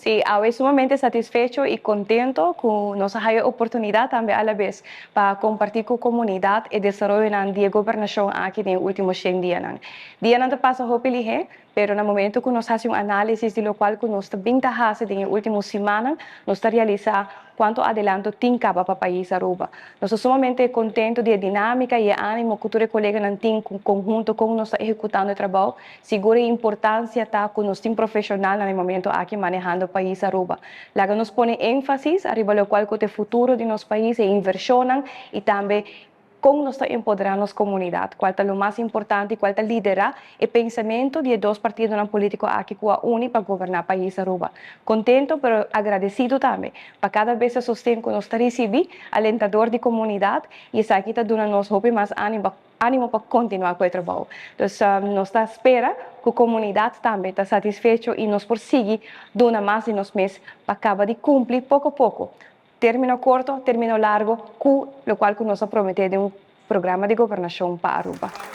Si, awe sumamente satisfecho y contento cu nos a haya oportunidad tambe alabes pa comparti cu comunidad e desaroyonan di e gobernacion aki den e ultimo 100 dianan. Dianan ta pasa hopi lihe, pero na momento cu nos haci un analisis di locual cu nos ta bin ta haci den e ultimo simannan, nos ta realisa cuanto adelanto tin caba pa pais Aruba. Nos ta sumamente contento di e dinamica y e animo cu tur e coleganan tin conhunto con nos ta ehecutando e trabou. Sigur e importancia ta cu nos tin profesionalnan na e momento aki manehando pais Aruba. Laga nos pone enfasis ariba locual cu ta e futuro di nos pais, e inversionnan y tambe con nos ta empodera nos comunidad, cual ta lo mas importante y cual ta lidera e pensamento di e dos partidonan politico aki cu a uni pa goberna pais Aruba. Contento pero agradecido tambe pa cada bes e sosten cu nos ta ricibi, alentador di comunidad, y esaki ta duna nos hopi mas animo animo pa continua cu e trabou. Dus nos ta spera cu comunidad tambe ta satisfecho y nos por sigui duna mas di nos mes pa caba di cumpli poco poco, termino corto, termino largo, cu locual cu nos a promete den un programa di gobernacion pa Aruba.